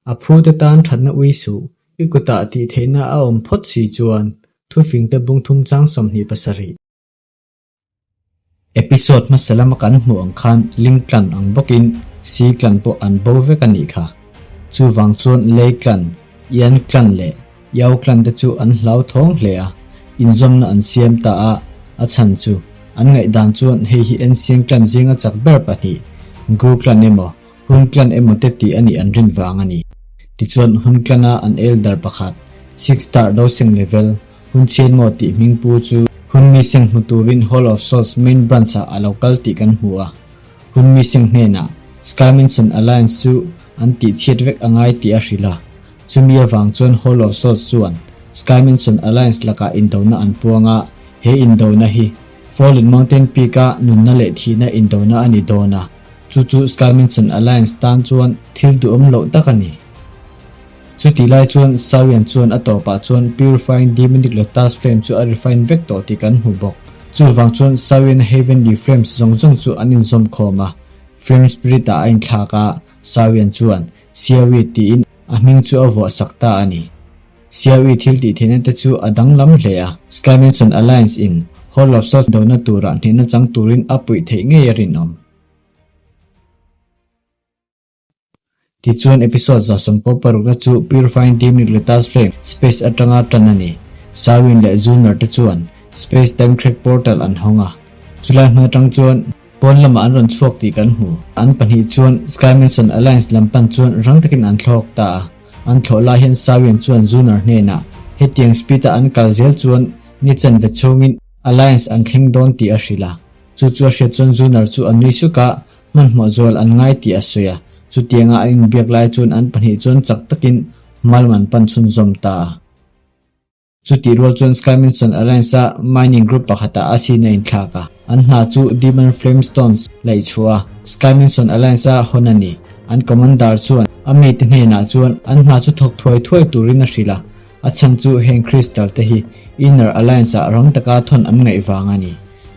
A phute tan thatna ui suh, i kutah tih theihna a awm phawt si chuan, thufingte bung thum chang 27. Episode hmasa lama kan hmuh ang khan Ling clan ang bawkin Si clan pawh an bo vek a nih kha. Chuvang chuan Lei clan, Yan clan leh Yao clan te chu an hlauthawng hle a, inzawmna an siam ta a, a chhan chu an ngaihdan chuan hei hi Ensiang clan zinga chak ber pahnih, Gu clan emaw Hun clan emaw te tih a nih an rin vang a ni. Tichuan hun clan-a an elder pakhat, Six Star Doseng Level, Hun Chhianmaw tih hming pu chu Hun Mi Seng hmu turin Hall of Souls main branch-ah a lo kal tih kan hmu a. Hun Mi Seng hnenah Sky Mansion Alliance chu an tih chhiat vek a ngai tih a hrilh a. Chumi avang chuan Hall of Souls chuan Sky Mansion Alliance lakah indona an puang a, he indona hi Fallen Mountain Peak-a nunna leh thihna indona a ni dawn a. Chu chu Sky Mansion Alliance tan chuan thil duhawm loh tak a ni. Chutih lai chuan Sawian chuan a tawpah chuan Purifying Demonic Lotus Flame chu a refine vek tawh tih kan hmu bawk. Chuvang chuan Sawian Heavenly Flames zawng zawng chu an inzawm khawm a, Flame Spirit ah a inthlak a, Sawian chuan Siawi tiin a hming chu a vuah sak ta a ni. Siawi thil tih theihna te chu a danglam hle a, Sky Mansion Alliance in Hall of Souls dona turah hnehna chang turin a puih theih ngei a rinawm. Tichuan episode 116 na chu Purifying Demonic Lotus Flame space atanga tan a ni. Sawin leh Zunar te chuan Space Time Crack Portal an hawng a. Chulai hmun atang chuan pawn lamah an rawn chhuak tih kan hmu. An pahnih chuan Sky Mansion Alliance lam pan chuan rang takin an thlawk ta a. An thlawh lai hian Sawin chuan Zunar hnenah hetiang speed a an kal zel chuan ni chanve chhungin Alliance an thleng dawn tih a hrilh a. Chu chu a hriat chuan Zunar chu a nui suk a, hmanhmawh zual an ngai tih a sawi a. Chutianga an inbiak lai chuan an pahnih chuan chak takin hmalm an pan chhunzawm ta a. Chutih rual chuan Sky Mansion Alliance-a mining group pakhatah a sin a inthlak a. An hna chu Demon Flame Stones laih chhuah a, Sky Mansion Alliance-a hawn a ni. An commander chuan a mite hnenah chuan an hna chu thawk thuai thuai turin a hrilh a. A chhan chu heng crystal te hi Inner Alliance-ah rang taka thawn an ngaih vang a ni.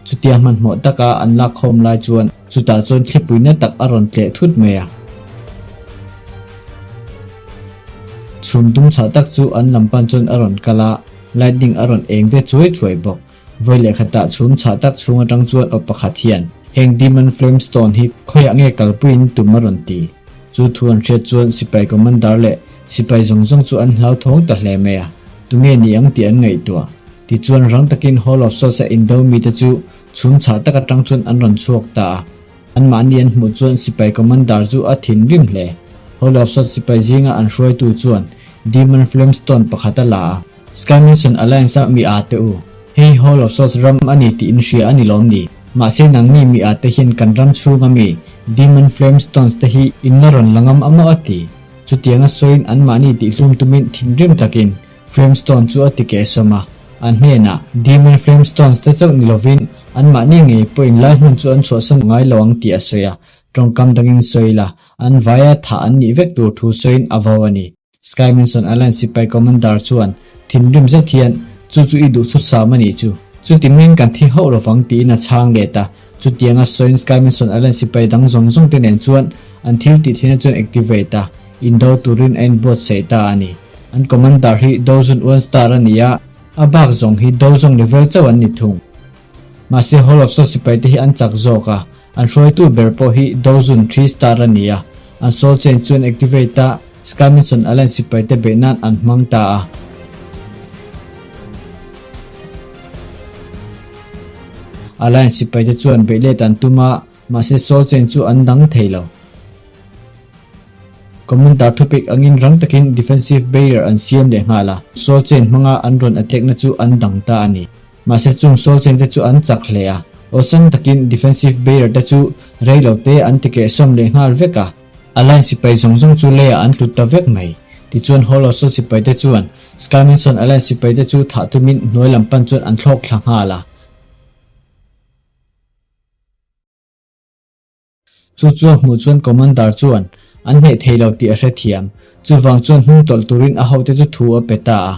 Chutia hmanhmawh taka an lak khawm lai chuan chutah chuan thlipui na tak a rawn tleh thut mai a. Chhum dum chhah tak chu an lam pan chuan a rawn kal a, lightning a rawn eng te chuai chuai bawk. Vawi leh khatah chhum chhah tak chhung atang chuan aw pakhat hian, Heng Demon Flame Stone hi khawiah nge kalpuiin tum a rawn ti. Chu thu an hriat chuan sipai commander leh sipai zawng zawng chu an hlauthawng ta hle mai a, tunge ni ang tih an ngaihtuah. Tichuan rang takin Hall of Souls a indo mite chu chhum chhah tak atang chuan an rawn chhuak ta a. Anmahni an hmuh chuan sipai commander chu a thinrim hle. Hall of Souls sipai zinga an hruaitu chuan Demon Flame Stone pakhat a la a. Sky Mansion Alliance a mi ate u, hei Hall of Souls ram a ni tih in hria a ni lawm ni? Mahse nangni mi ate hian kan ram chhunga mi Demon Flame Stones te hi in la rawn la ngam a maw a ti. Chutianga sawiin anmahni tihhlum tumin thinrim takin Flame Stone chu a ti kehsawm a. An hnenah Demon Flame Stones te chauh ni lovin anmahni ngei pawhin lai hmun chu an chhuahsan ngai lo ang tih a sawi a. Tawngkam dangin sawi la, an vaia thah an nih vek tur thu sawiin a vo a ni. Sky Mansion Alliance sipai commander chuan thinrim zet hian, Chu chu i duhthusam a nih chu. Chuti maiin kan thi hauh lovang tiin a chhang let a. Chutianga sawiin Sky Mansion Alliance sipai dang zawng zawng te nen chuan an thil tih thina chuan activate a, indo turin a inbuatsaih ta a ni. An commander hi Dozun one star a ni a, a bak zawng hi Dozong level chauh an ni thung. Mahse Hall of Souls sipai te hi an chak zawk a, an hruaitu ber pawh hi Dozun three star a ni a, an soul chain chu an activate a, Sky Mansion Alliance sipai te beih nan an hmang ta a. Alliance sipai te chuan beih let an tum a, mahse soul chain chu an dang thei lo. Commander thupek angin rang takin defensive barrier an siam leh nghal a, soul chain hmanga an rawn attack na chu an dang ta a ni. Mahse chung soul chain te chu an chak hle a, awlsam takin defensive barrier te chu rei lo te an ti kehsawm leh nghal vek a. Alliance sipai zawng zawng chu leiah an tlut ta vek mai. Tichuan Hall of Soul sipai te chuan Sky Mansion Alliance sipai te chu thah tumin hnuai lam pan chuan an thlawk thla nghal a. Chu chu a hmuh chuan Commander chuan an hneh thei lo tih a hrethiam. Chuvang chuan hnung tawlh turin a hote chu thu a pe ta a.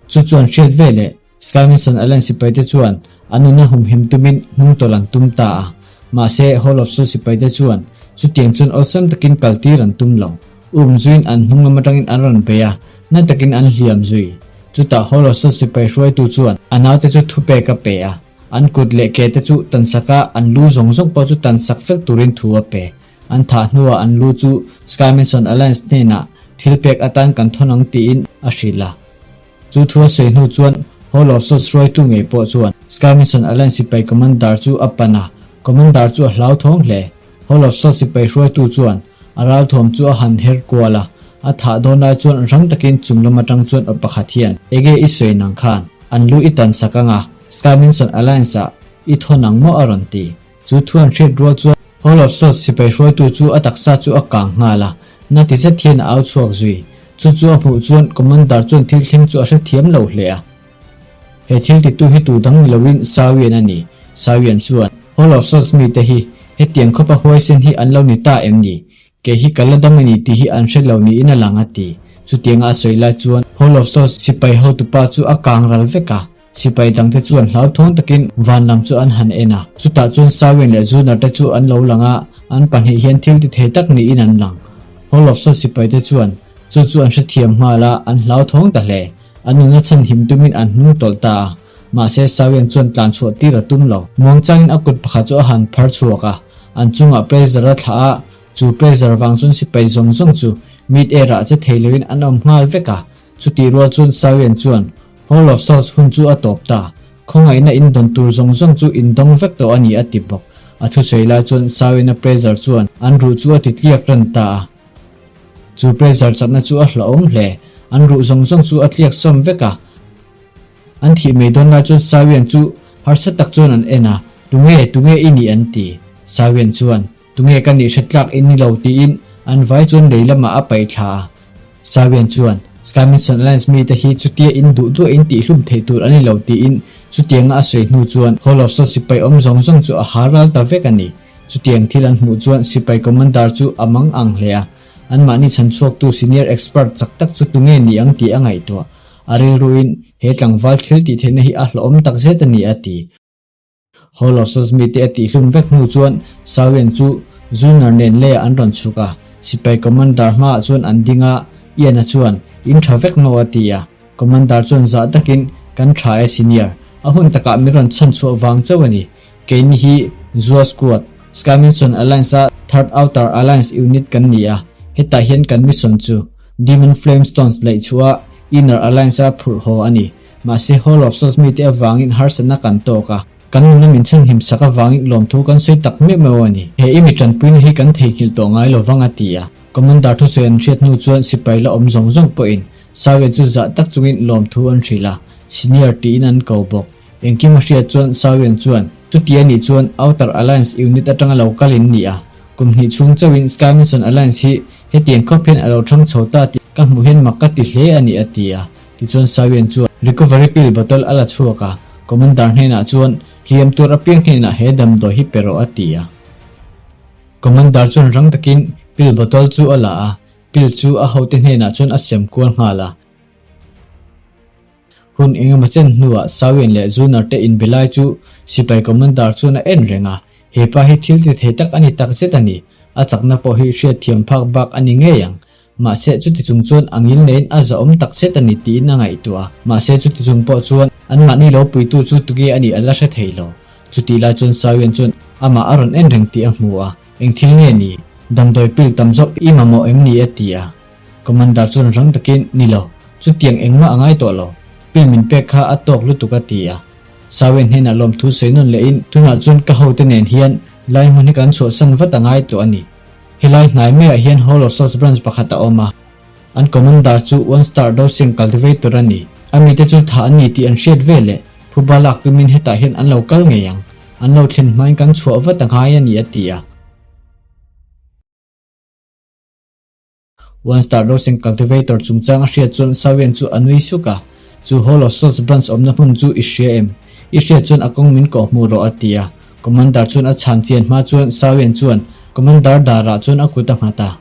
Chu chuan hriat ve leh Sky Mansion Alliance sipai te chuan an nuna humhim tumin hnung tawlh an tum ta a. Mahse Hall of Soul sipai te chuan chutiang chuan awlsam takin kaltir an tum lo. Um zuiin an hnung lam atangin an rawn bei a, na takin an hliam zui. Chutah Holosa sipai hruaitu chuan a naute chu thupek a pe a, an kut leh ke te chu tansak a, an lu zawng zawng pawh chu tansak vek turin thu a pe. An thah hnuah an lu chu Sky Mansion Alliance hnenah thil pek atan kan thawn ang tiin a hrilh a. Chu thu a sawi hnu chuan Hall of Swords hruaitu ngei pawh chuan Sky Mansion Alliance sipai Commander chu a pan a, Commander chu a hlauthawng hle. Hall of Swords sipai hruaitu chuan a ralthuam chu a han her kual a, a thah dawn lai chuan rang takin chung lam atang chuan aw pakhat hian, Ege i sawi nang khan, an lu i tan sak anga, Sky Mansion Alliance ah i thawn ang maw a rawn ti. Chu thu an hriat rual chuan Hall of Swords sipai hruaitu chu a taksa chu a kang nghal a, na ti zet hian a au chhuak zui. Chu chu a hmuh chuan Commander chuan thil thleng chu a hrethiam lo hle a. He thil titu hi tu dang ni loin Sawian a ni. Sawian chuan, Hall of Swords mite hi hetiang khawpa huaisen hi an lo ni ta em ni? Kei hi ka la dam a ni tih hi an hre lo niin a lang a ti. Chutianga a sawi lai chuan Hall of Swords sipai hotupa chu a kang ral vek a. Sipai dangte chuan hlauthawng takin van lam chu an han en a. Chutah chuan Sawian leh Zunar te chu an lo lang a, an pahnih hian thil ti thei tak niin an lang. Hall of Swords sipaite chuan chu chu an hrethiam nghal a, an hlauthawng ta hle. An nuna chhan him tumin an hnung tawlh ta a, mahse Sawian chuan tlan chhuah tir a tum lo. Muangchangin a kut pakhat chu a han phar chhuak a, an chungah pressure a thlah a, chu pressure vang chuan sipai zawng zawng chu mid air ah che thei loin an awm nghal vek a. Chutih rual chuan Sawian chuan Hall of Swords hun chu a tawp ta, khawngaihna in dawn tur zawng zawng chu in dawng vek tawh a ni a ti bawk. A thusawi lai chuan Sawiana pressure chuan an ruh chu a ti tliak ran ta a. Chu pressure chakna chu a hlauhawm hle. An ruh zawng zawng chu a tliak sawm vek a. An thih mai dawn lai chuan Sawian chu harsa tak chuan an en a, Tunge, tunge i nih an ti. Sawian chuan, Tunge ka nih hre tlak i ni lo tiin an vai chuan lei lamah a paih thla a. Sawian chuan, Sky Mission Alliance mite hi chutia in duh duah in tihhlum theih tur a ni lo tiin chutianga a sawi hnu chuan Hall of Swords sipai awm zawng zawng chu a har ral ta vek a ni. Chutiang thil an hmuh chuan sipai commander chu a mang ang hle a, anmahni chhan chhuaktu senior expert chak tak chu tunge ni ang tih a ngaihtuah. A rilruin he tlangval thil tih theihna hi a hlawhawm tak zet a ni a ti. Holocaust mite a tihhlum vek hnu chuan Sawian chu Zunar nen leiah an rawn chhuk a, sipai commander hmaah chuan an ding a, Ian-a chuan, In tha vek maw a ti a. Commander chuan zah takin, Kan tha e senior, a hun takah min rawn chhan chhuah vang chauh a ni. Keini hi Zua Squad, Sky Mission Alliance-a Third Outer Alliance unit kan ni a, hetah hian kan mission chu Demon Flame Stones laih chhuah a Inner Alliance-a phurh haw a ni. Mahse Hall of Swords mite avangin harsatna kan tawk a, kan nuna min chhanhim sak avangin lawmthu kan sawi tak meuh meuh a ni. He i mi tanpuina hi kan theihnghilh tawh ngai lo vang a ti a. Commander thusawi an hriat hnu chuan sipai la awm zawng zawng pawhin Sawian chu zah tak chungin lawmthu an hrilh a, Senior tiin an ko bawk. Engkim a hriat chuan Sawian chuan, Chuti a nih chuan Outer Alliance unit atanga lo kal in ni a, kum hnih chhung chauhin Sky Mission Alliance hi hetiang khawp hian a lo thang chho ta tih ka hmuh hian mak ka ti hle a ni a ti a. Tichuan Sawian chuan Recovery pill bottle a la chhuak a, Commander hnenah chuan hliam tur apiang hnenah he damdawi hi pe rawh a ti a. Commander chuan rang takin pill bottle chu a la a, pill chu a hote hnenah chuan a sem kual nghal a. Hun engemaw chen hnuah Sawian leh Zunar te inbe lai chu sipai commander chuan a en reng a, he pa hi thil ti thei tak a ni takzet a ni, a chakna pawh hi hriatthiam phak bak a ni ngei ang. Mahse chuti chung chuan a ngil neiin a zahawm takzet a ni tiin a ngaihtuah a, mahse chuti chung pawh chuan anmahni lo puitu chu tuge a nih a la hre thei lo. Chutih lai chuan Sawian chuan amah a rawn en reng tih a hmu a, Eng thil nge ni? Damdawi pil tam zawk i mamawh em ni? a ti a. Commander chuan rang takin, Ni lo, chutiang engmah a ngai tawh lo. Pil min pek kha a tawk lutuk a ti a. Sawian hnenah lawmthu sawi nawn lehin, Tunah chuan ka hote nen hian lai hmun hi kan chhuahsan vat a ngai tawh a ni. Helai hnai maiah hian Hall of Swords branch pakhat a awm a. An Commander chu One Star Dosing Cultivator a ni. A mite chu thah an ni tih an hriat ve leh phuba lak tumin hetah hian an lo kal ngei ang. An lo thlen hmain kan chhuah vat a ngai a ni a ti a. One Star Dosing Cultivator chungchang a hriat chuan Sawian chu a nui suk a. Chu Hall of Swords branch awmna hmun chu i hria em? I hriat chuan a kawng min kawh hmuh rawh a ti a. Commander chuan a chhan chian hma chuan Sawian chuan Commander darah chuan a kut a nghat a.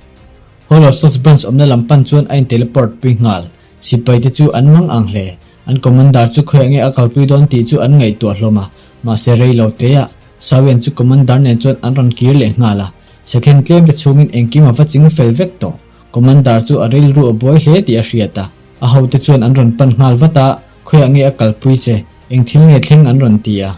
Hall of Swords branch awmna lam pan chuan a in teleport pui nghal. Sipai te chu an mang ang hle. An Commander chu khawiah nge a kalpui dawn tih chu an ngaihtuah hlawm a. Mahse rei lo te ah Sawian chu Commander nen chuan an rawn kir leh nghal a. Second tlem te chhungin engkim a va ching fel vek tawh. Commander chu a rilru a buai hle tih a hriat a. A hote chuan an rawn pan nghal vat a, Khawiah nge a kalpui che? Eng thil nge thleng an rawn ti a.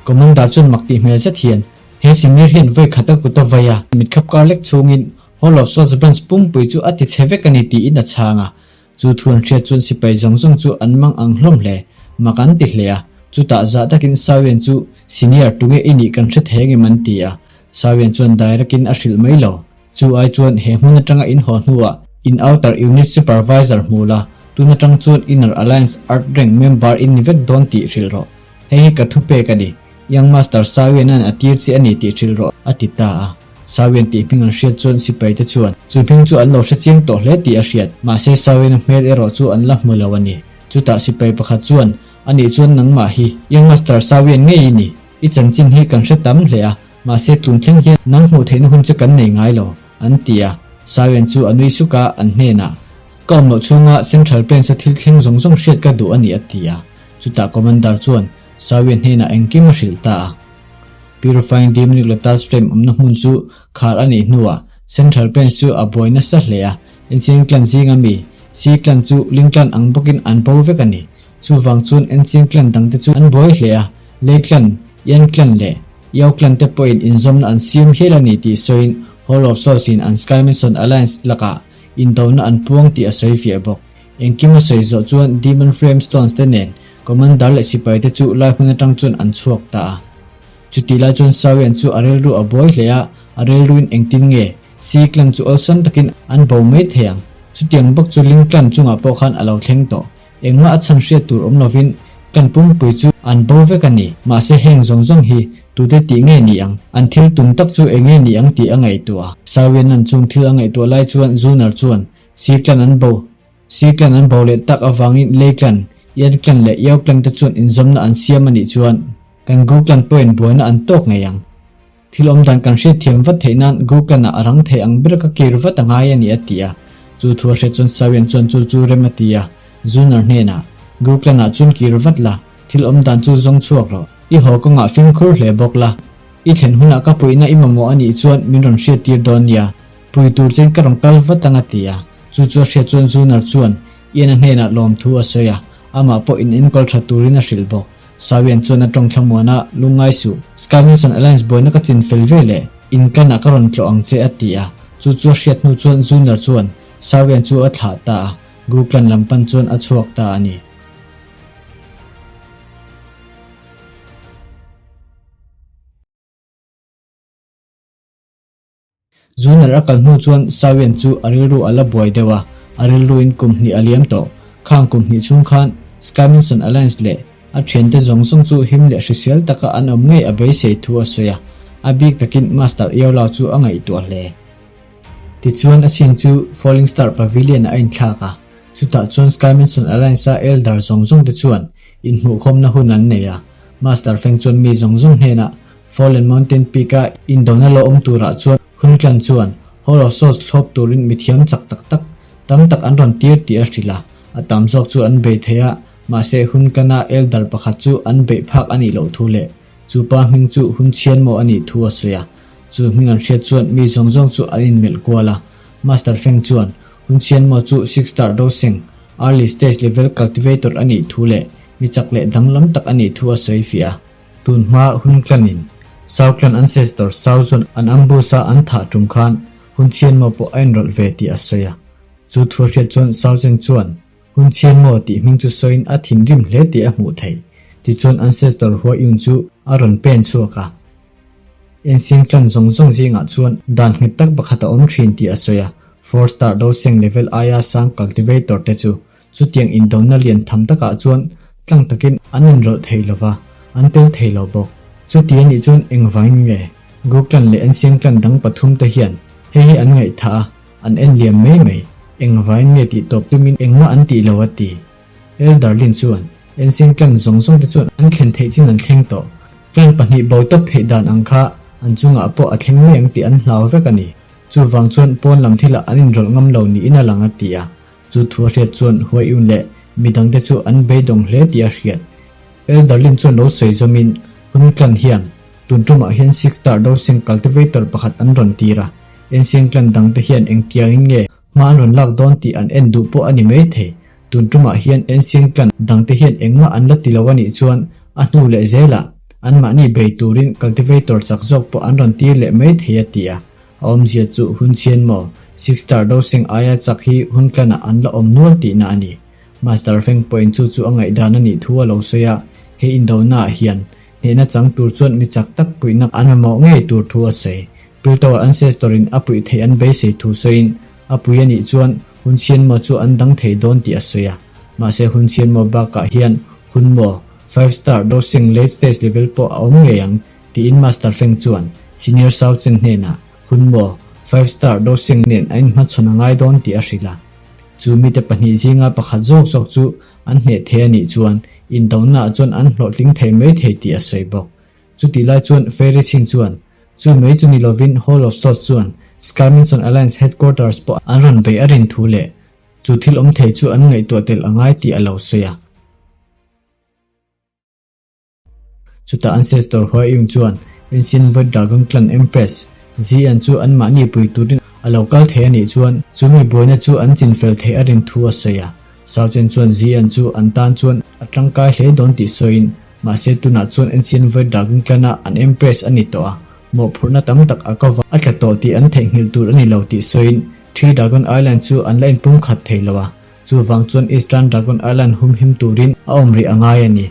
Commander chuan mak tih hmel zet hian, He senior hian vawi khat a kut a vai a, mitkhap kar lek chhungin Hall of Swords branch pumpui chu a ti chhe vek a ni tiin a chhang a. Chu thu an hriat chuan sipai zawng zawng chu an mang ang hlawm hle. Mak an ti hle a. Chutah zah takin Sawian chu senior tunge i nih kan hre thei angem an ti a. Sawian chuan direct in a hrilh mai lo. Chu ai chuan he hmun atanga in haw hnuah in outer unit supervisor hmu la, tun atang chuan Inner Alliance Earth Rank member in ni vek dawn tih hrilh rawh. Hei hi ka thupek a ni. Young Master Sawian-a'n a tir chi a ni tih hrilh rawh, a ti ta a. Sawian tih hming an hriat chuan sipaite chuan chu hming chu an lo hre chiang tawh hle tih a hriat. Mahse Sawian-a hmel erawh chu an la hmu lo a ni. Chutah sipai pakhat chuan, Anih chuan nangmah hi Young Master Sawian ngei i ni. I chanchin hi kan hre tam hle a. Mahse tun thleng hian nang hmuh theihna hun chu kan nei ngai lo, an ti a. Sawian chu a nui suk a, an hnenah, Ka awm loh chhunga Central Plains-a thil thleng zawng zawng hriat ka duh a ni, a ti a. Chutah Commander chuan Sawian hnenah engkim a hrilh ta a. Purifying Demonic Lotus Flame awmna hmun chu khar a nih hnuah Central Plains chu a buai nasa hle a, Ancient Clan zinga mi, Sea Clan chu Ling Clan ang bawkin an bo vek a ni. Chuvang chuan Ancient Clan dangte chu an buai hle a, Lei Clan, Yan Clan leh Yao Clan te pawhin inzawmna an siam hial a ni tih sawiin Hall of Souls in an Sky Mansion Alliance lakah indona an puang tih a sawi fiah bawk. Engkim a sawi zawh chuan Demon Frame Stones te nen Commander leh sipai te chu lai hmun atang chuan an chhuak ta a. Chutih lai chuan Sawian chu a rilru a buai hle a, a rilruin engtin nge Sea Clan chu awlsam takin an bo mai thei ang. Chutiang bawk chu Ling Clan chungah pawh khan a lo thleng tawh. Engmah a chhan hriat tur awm lovin kan pumpui chu an bo vek a ni. Mahse heng zawng zawng hi tute tih nge ni ang? An thil tum tak chu eng nge ni ang tih a ngaihtuah a. Sawianan chung thil a ngaihtuah lai chuan Zunar chuan Sir Clan an bo, Sir Clan an bo leh tak avangin Lei Clan, Ian Clan leh Yao Clan te chuan inzawmna an siam a nih chuan kan Gu Clan pawhin buaina an tawk ngei ang. Thil awm dan kan hriat thiam vat theih nan Google-ah a rang thei ang ber ka kir vat a ngai a ni a ti a. Chu thu a hriat chuan Sawian chuan chu chu rem a ti a. Zunar hnenah, Google-ah chuan kir vat la, thil awm dan chu zawng chhuak rawh. I haw kawngah fimkhur hle bawk la. I thlen hunah ka puihna i mamawh a nih chuan min rawn hriat tir dawn nia. Pui tur chen ka rawn kal vat ang a ti a. Chu chu a hriat chuan Zunar chuan Ian-a hnenah lawmthu a sawi a, amah pawh in enkawl tha turin a hrilh bawk. Sawian chuan a tawng thlamuan a, Lungngai suh, Sky Mansion Alliance buaina ka chin fel ve leh in clan-ah ka rawn tlawh ang che a ti a. Chu chu a hriat hnu chuan Zunar chuan Sawian chu a thlah ta a, Gu clan lam pan chuan a chhuak ta a ni. Zunar a kal hnu chuan Sawian chu a rilru a la buai deuh a, a rilruin kum hnih a liam tawh. Khang kum hnih chhung khan Skymanson Alliance leh a thiante zawng zawng chu him leh hrisel taka an awm ngei a beisei thu a sawi a, a bik takin Master Iaulau chu a ngaihtuah hle. Tichuan a scene chu Falling Star Pavilion ah a inthlak a, chutah chuan Skymanson Alliance-a Elder zawng zawng te chuan inhmuhkhawmna hun an nei a, Master Feng chuan mi zawng zawng hnenah Fallen Mountain Peak-a indona lo awm turah chuan hun tlan chuan Hall of Souls thlawp turin mithiam chak tak tak tam tak an rawn tir tih a hrilh a, a tam zawk chu an bei thei a, mahse hun tlana elder pakhat chu an beih phak a nih loh thu leh chu pa hming chu hun chhian maw a nih thu a sawi a. Chu hming an hriat chuan mi zawng zawng chu an inmelh kual a, Master Feng chuan hun chhian maw chu Six Star Doseng, Early Stage Level Cultivator a nih thu leh mi chak leh danglam tak a nih thu a sawi fiah a. Tun hma hun tlanin Southland ancestor Sau chuan an ambush a an thah tum khan hun chhianmaw pawh a inrawlh ve tih a sawi a. Chu thu a hriat chuan Sau Cheng chuan hun chhianmaw tih hming chu sawiin a thinrim hle tih a hmuh theih. Tichuan ancestor Hua Yun chu a rawn pen chhuak a. Ancient clan zawng zawng zingah chuan dan nghet tak pakhat a awm thin tih a sawi a. Four star Doseng level aia sang cultivator te chu Chutiang indona lian tham takah chuan tlang takin an inrawlh thei lo va, an tel thei lo bawk. Chuti a nih chuan engvangin nge Gu clan leh Ensiang clan dang pathum te hian hei hi an ngaihthah a, an en liam mai mai, engvangin nge tih tawp tumin engmah an tih lo a ti. Elder Lin chuan Ensiang clan zawng zawng te chuan an thlen theih chin an thleng tawh. Clan pahnih bo tawp theih dan ang kha an chungah pawh a thleng mai ang tih an hlau vek a ni. Chuvang chuan pawn lam thilah an inrawlh ngam lo niin a lang a ti a. Chu thu a hriat chuan Huaiun leh midangte chu an beidawng hle tih a hriat. Elder Lin chuan lo sawi zawmin, Hun clan hian tun tumah hian Six Star Dosing Cultivator pakhat an rawn tir a, Ancient clan dangte hian engtiangin nge Hma an rawn lak dawn tih an en duh pawh a ni mai thei. Tun tumah hian Ancient Clan dangte hian engmah an la ti lo a nih chuan a hnu leh zelah anmahni bei turin cultivator chak zawk pawh an rawn tir leh mai thei a ti a. A awmzia chu hun chhian maw Six Star Doseng aia chak hi hun clan-ah an la awm nual tihna a ni. Master Feng pawhin chu chu a ngaihdan a nih thu a lo sawi a, he indonaah hian hnehna chang tur chuan mi chak tak puihna an mamawh ngei tur thu a sawi. Piltower ancestor-in a puih theih an beisei thu sawiin a pui a nih chuan hun chhianmaw chu an dang thei dawn tih a sawi a. Mahse hun chhianmaw bakah hian hun maw, five star dosing late stage level pawh a awm ngei ang tiin Master Feng chuan Senior Shao Chen hnenah hun maw, five star dosing nen a inhmachhawn a ngai dawn tih a hrilh a. Chu mite pahnih zinga pakhat zawk zawk chu an hneh thei a nih chuan indonaah chuan an hlawhtling thei mai thei tih a sawi bawk. Chutih lai chuan Fairy Ching chuan chu mai chu ni lovin Hall of Swords chuan Sky Mansion Alliance Headquarters pawh an rawn beih a rin thu leh chu thil awm thei chu an ngaihtuah tel a ngai tih a lo sawi a. Chutah ancestor Hua Yung chuan Ancient Void Dragon Clan Empress Zian chu anmahni pui turin a lo kal thei a nih chuan chu mi buaina chu an chinfel theih a rin thu a sawi a. Sao Chen chuan Zian chu an tan chuan a tangkai hle dawn tih sawiin mahse tunah chuan Ancient Void Dragon Clan-a an Empress a ni tawh a, mawhphurhna tam tak a cover a tla tawh tih an theihnghilh tur a ni lo tih sawiin Three Dragon Island chu an la inpumkhat thei lo a, chuvang chuan Eastern Dragon Island humhim turin a awm rih a ngai a ni.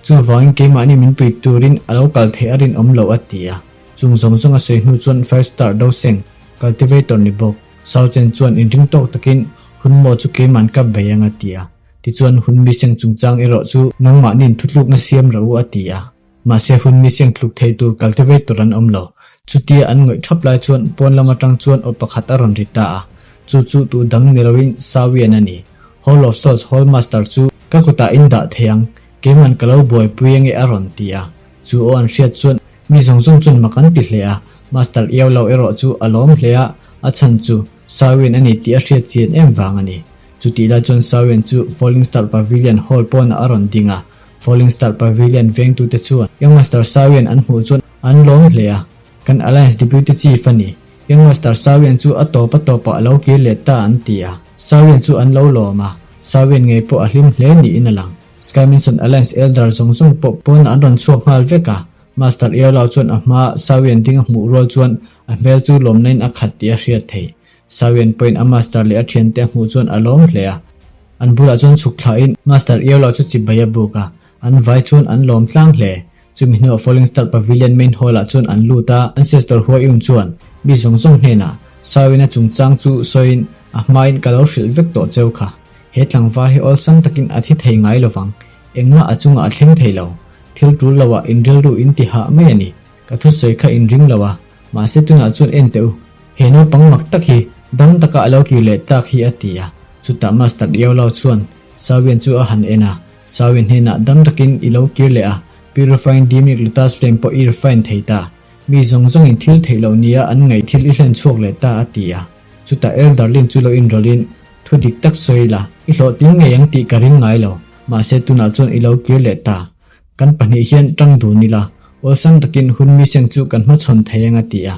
Chuvangin keimahni min pui turin a lo kal theih a rinawm lo a ti a. Chung zawng zawng a sawi hnu chuan Five Star Doseng, Cultivator ni bawk, Sao Chen chuan inring tawk takin hun maw chu keiman ka bei ang a ti a. Tichuan hun miseng chungchang erawh chu nangmahni'n thutlukna siam rawh u a ti a. Mahse hun miseng tluk thei tur cultivator an awm lo. Chutia an ngawih thap lai chuan pawn lam atang chuan aw pakhat a rawn ri ta a. Chu chu tu dang ni loin Sawian a ni. Hall of Swords Hall Master chu ka kutah in dah thei ang, keiman ka lo buaipui ange a rawn ti a. Chu aw an hriat chuan mi zawng zawng chuan mak an ti hle a, Master Iau lo erawh chu a lawm hle a, a chhan chu Sawian a ni tih a hriat chian em vang a ni. Chutih lai chuan Sawian chu Falling Star Pavilion Hall pawnah a rawn ding a, Falling Star Pavilion vengtute chuan Young Master Sawian an hmuh chuan an lawm hle a, Kan Alliance Deputy Chief a ni, Young Master Sawian chu a tawp a tawpah a lo kir leh ta an ti a, Sawian chu an lo lawm a, Sawian ngei pawh a hlim hle niin a lang. Sky Mansion Alliance Elder zawng zawng pawh pawnah an rawn chhuak nghal vek a, Master Iaulau chuan a hmaa Sawian ding a hmuh rual chuan a hmel chu lawmnain a khat tih a hriat theih. Sawian pawhin a Master leh a thiante a hmuh chuan a lawm hle a. An bulah chuan chhuk thlahin Master Iaulau chu chibai a buk a, an vai chuan an lawm tlang hle. Chumi hnuah Falling Star Pavilion main hall ah chuan an lut a, Ancestor Huayun chuan mi zawng zawng hnenah Sawina chungchang chu sawiin a hmain ka lo hrilh vek tawh cheu kha. He tlangval hi awlsam takin a thi thei ngai lovang, engmah a chungah a thleng thei lo. Thil tul loah in rilru in ti hah mai a ni. Ka thusawi kha in ring lo a, mahse tunah chuan en teh u. He naupang mak tak hi dam taka a lo kir leh tak hi a ti a. Chutah Master Iaulau chuan Sawian chu a han en a, Sawian hnenah dam takin i lo kir leh a, Purifying Demonic Lotus Flame pawh i refine thei ta. Mi zawng zawngin thil theih loh nia an ngaih thil i hlen chhuak leh ta a ti a. Chutah Elder Lin chu lo inrawlhin, Thu dik tak sawi la, i hlawhtling ngei ang tih ka ring ngai lo. Mahse tunah chuan i lo kir leh ta. Kan pahnih hian tang dun ila, awlsam takin hun mi seng chu kan hmachhawn thei ang a ti a.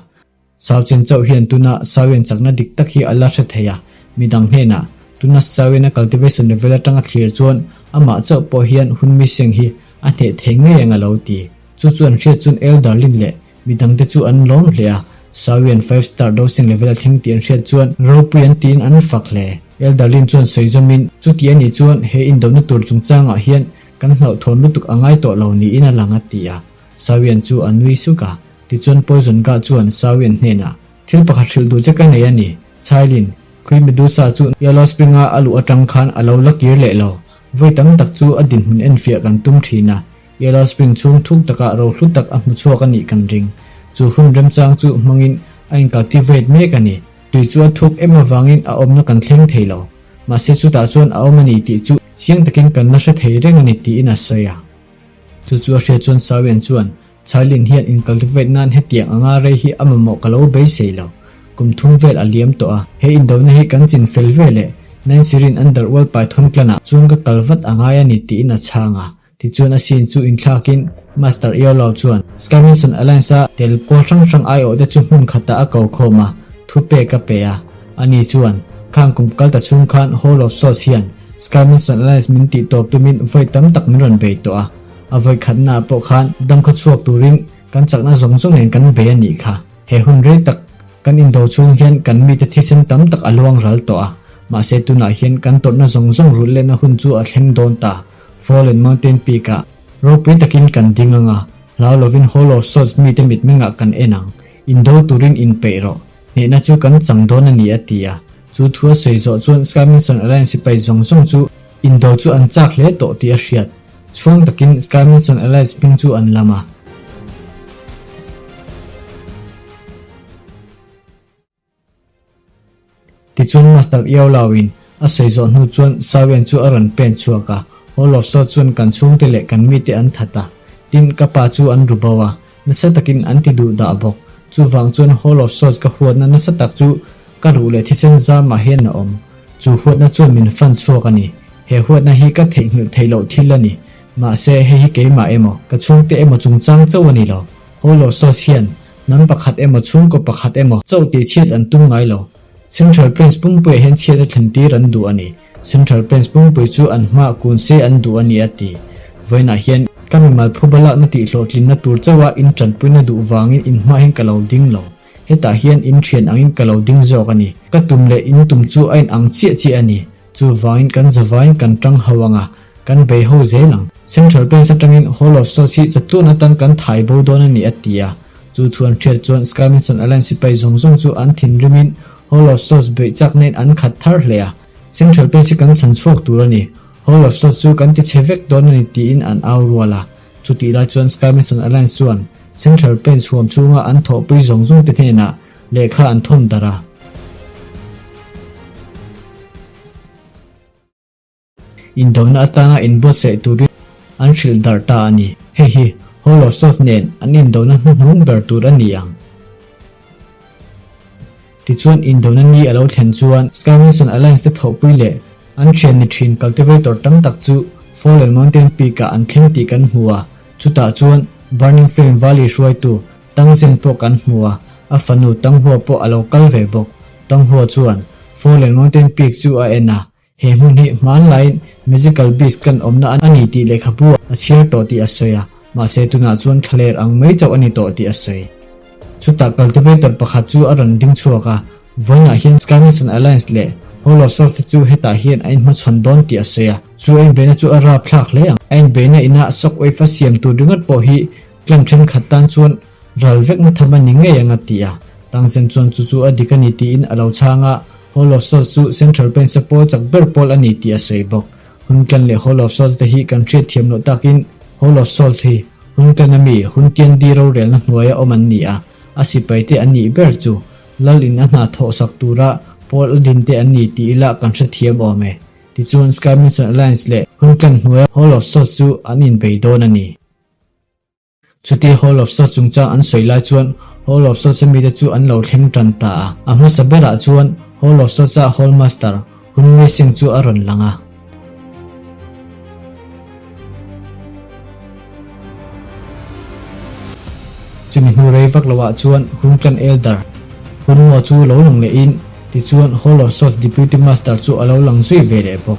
Sauchen chauh hian tuna Sawian chakna dik tak hi a la hre thei a, midang hnenah tuna Sawian a cultivation level atanga thlir chuan amah chauh pawh hian hun mi seng hi a hneh thei ngei ang a lo ti. Chu chuan hriat chuan Elder Lin leh Midangte chu an lawm hle a, Sawian five star dosing level a thleng tih an hriat chuan ropui an tiin an fak hle. Elder Lin chuan sawi zawmin, Chuti a nih chuan he indona tur chungchangah hian kan hlauhthawn lutuk a ngai tawh lo niin a lang a ti a. Sawian chu a nui suk a, tichuan Poison Ga chuan Sawian hnenah, Thil pakhat hrilh duh che ka nei a ni, Chailin, Queen Medusa chu Yellow Spring-a a luh atang khan a lo la kir leh lo. Vawi tam tak chu a dinhmun enfiah kan tum thin a, Yellow Spring chhung thuk takah rohlu tak a hmu chhuak a nih kan ring. Chu hun remchang chu hmangin a incultivate mek a ni. Tui chu a thuk em avangin a awmna kan thleng thei lo. Mahse chutah chuan a awm a ni tih chu chiang takin kan la hre thei reng a ni tiin a sawi a. Chu chu a hriat chuan Sawian chuan, Chailin hian incultivate nan hetiang anga rei hi a mamawh ka lo beisei lo. Kum thum vel a liam tawh a, he indona hi kan chin fel ve leh Nancy Rin Underworld Python Clan-ah chuan ka kal vat a ngai a ni tiin a chhang a. Tichuan a scene chu inthlakin Master Iaulau chuan Skymansion Alliance-a tel pawl hrang hrang aiawhte chu hmun khatah a ko khawm a, thu pek a pe a. Ani chuan, Khang kum kal ta chhung khan Hall of Swords hian Sky Mansion Alliance min tih tawp tumin vawi tam tak min rawn bei tawh a, a vawi khatnaah pawh khan damkhaw chhuak turin kan chakna zawng zawng nen kan bei a nih kha. He hun rei tak kan indo chhung hian kan mite thisen tam tak a luang ral tawh a, mahse tunah hian kan tawrhna zawng zawng rulh lehna hun chu a thleng dawn ta. Fallen Mountain Peak-ah ropui takin kan ding ang a, hlau lovin Hall of Swords mite mitmengah kan en ang. Indo turin inpeih rawh. Hnehna chu kan chang dawn a ni a ti a. Chu thu a sawi zawh chuan Skymanson Alliance sipai zawng zawng chu indo chu an chak hle tawh tih a hriat. Chhuang takin Skymanson Alliance hming chu an lam a. Tichuan Master Iolauin a sawi zawh hnu chuan Sawian chu a rawn pen chhuak a. Hall of Swords chuan kan chhungte leh kan mite an that a. Tin, ka pa chu an ru bo a. Nasa takin an ti duh dah bawk. Chuvang chuan Hall of Swords ka huatna nasa tak chu ka ruh leh thisen zamah hian a awm. Chu huatna chuan min fan chhuak a ni. He huatna hi ka theihnghilh theih loh thil a ni. Mahse, hei hi keimah emaw, ka chhungte emaw chungchang chauh a ni lo. Hall of Swords hian hnam pakhat emaw chhungkaw pakhat emaw chauh tihchhiat an tum ngai lo. Central Plains pumpuiah hian chhiat a thlen tir an duh a ni. Central Plains pumpui chu an hmaah kun se an duh a ni a ti. Vawiinah hian ka mimal phuba lakna tih hlawhtlinna tur chauha in tanpuina duh vangin in hmaah hian ka lo ding lo. Hetah hian in thian angin ka lo ding zawk a ni. Ka tum leh in tum chu a in ang chiah chiah a ni. Chuvangin kan zavaiin kan tang ho ang a, kan bei ho zel ang. Central Plains atangin Hall of Swords hi chatuan atan kan thai bo dawn a ni a ti a. Chu thu an hriat chuan Skymanson Alliance sipai zawng zawng chu an thinrimin Hall of Swords beih chak nen an khat thar hle a. Central Plains hi kan chhan chhuak tur a ni. Hall of Swords chu kan ti chhe vek dawn a ni tiin an au rual a. Chutih lai chuan Skymanson Alliance chuan Central Plains huam chhunga an thawhpui zawng zawng te hnenah lehkha an thawn darh a. Indona atanga inbuatsaih turin an hrilh darh ta a ni. Hei hi Hall of Swords nen an indona hnuhnung ber tur a ni ang. Tichuan indona ni a lo thlen chuan Skymanson Alliance te thawhpui leh an thian ni thin cultivator tam tak chu Fallen Mountain Peak-ah an thleng tih kan hmu a, chutah chuan Burning Flame Valley hruaitu Tang Zhen pawh kan hmu a, a fanu Tang Hua pawh a lo kal ve bawk. Tang Hua chuan Fallen Mountain Peak chu a en a, He hmun hi hmanlaiin Magical Beast kan awmna a ni tih lehkhabu a chhiar tawh tih a sawi a, mahse tunah chuan thlaler ang mai chauh a ni tawh tih a sawi. Chutah cultivator pakhat chu a rawn ding chhuak a, vawiinah hian Skymanson Alliance leh Hall of Swords te chu hetah hian a inhmachhawn dawn tih a sawi a, chu a inbeihna chu a rapthlak hle ang. A inbeihna ina shockwave a siam tur ringawt pawh hi clan thenkhat tan chuan Ral vekna tham a ni ngei ang a ti a, Tangsen chuan chu chu a dik a ni tiin a lo chhang a, Hall of Swords chu Central Plains-a pawl chak ber pawl a ni tih a sawi bawk. Hun Clan leh Hall of Swords te hi kan hriat thiam loh takin Hall of Swords hi Hun Clan a mi Hun Tiandi rorelna hnuaia awm an ni a, a sipai te an nih ber chu Lal in a hna thawhsak tura pawl a din te an ni tih ila kan hrethiam awm e. Tichuan Sky Mansion Alliance leh Hun Clan hnuaia Hall of Swords chu an inbei dawn a ni. Chuti Hall of Swords chungchang an sawi lai chuan Hall of Swords-a mite chu an lo thleng tan ta a. A hmasa berah chuan Hall of Swords-a Hall Master, Hun Wei Sing chu a rawn lang a. Chumi hnu rei vak loah chuan Hun Clan Elder, Hun Mo chu lo lang lehin tichuan Hall of Swords Deputy Master chu a lo lang zui ve leh bawk.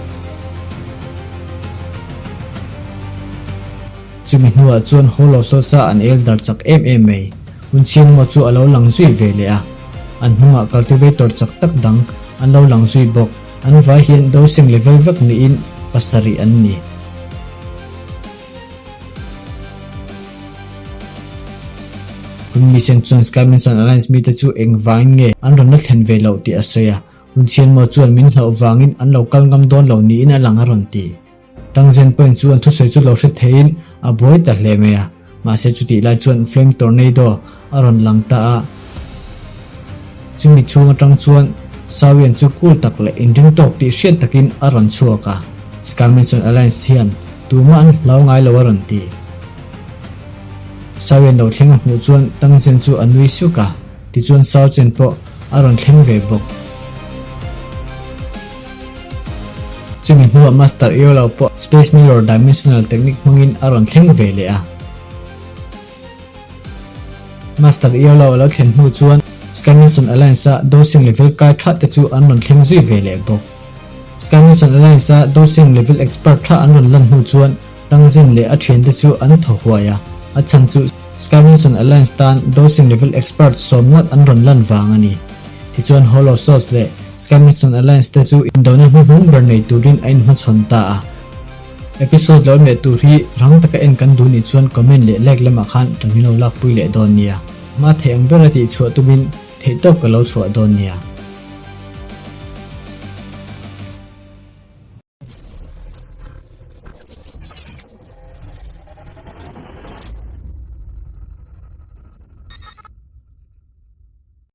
Chumi hnuah chuan Hall of Swords-a an el dar chak em em mai. Hun chhianmaw chu a lo lang zui ve leh a. An hnungah cultivator chak tak dang an lo lang zui bawk. An vai hian dosing level vek niin pasarih an ni. Hun Misen chuan Skymanson Alliance mite chu engvangin nge an rawn la thlen ve loh tih a sawi a. Hun chhianmaw chuan min hlauh vangin an lo kal ngam dawn lo niin a lang a rawn ti. Tangzen point chu an thusawi chu lo hre theiin a buai ta hle mai a, mahse chutih lai chuan Flame Tornado a rawn lang ta a. Chumi chhung atang chuan Sawian chu cool tak leh inring tawk tih hriat takin a rawn chhuak a, Skymansion Alliance hian tumah an hlau ngai lo a rawn ti. Sawian lo thleng a hmuh chuan Tangzen chu a nui suk a, tichuan Sauchen pawh a rawn thleng ve bawk. Chumi hnuah Master Eolo pawh Space Mirror Dimensional Technique hmangin a rawn thleng ve leh a. Master Eolo a lo thlen hnu chuan Skymansion Alliance-a Dosing level kai tha te chu an rawn thleng zui ve leh bawk. Skymansion Alliance-a Dosing level expert tha an rawn lan hnu chuan Tangzin leh a thiante chu an thaw huai a, a chhan chu Skymansion Alliance tan Dosing level expert sawmngawt an rawn lan vang a ni. Tichuan Hall of Souls leh Skymansion Alliance te chu indona hnuhnung ber nei turin a inhmachhawn ta a. Episode lo leh tur hi rang taka en kan duh nih chuan comment leh like lamah khan tan min lo lakpui leh dawn nia. Hma theih ang bera tih chhuah tumin theihtawp ka lo chhuah dawn nia.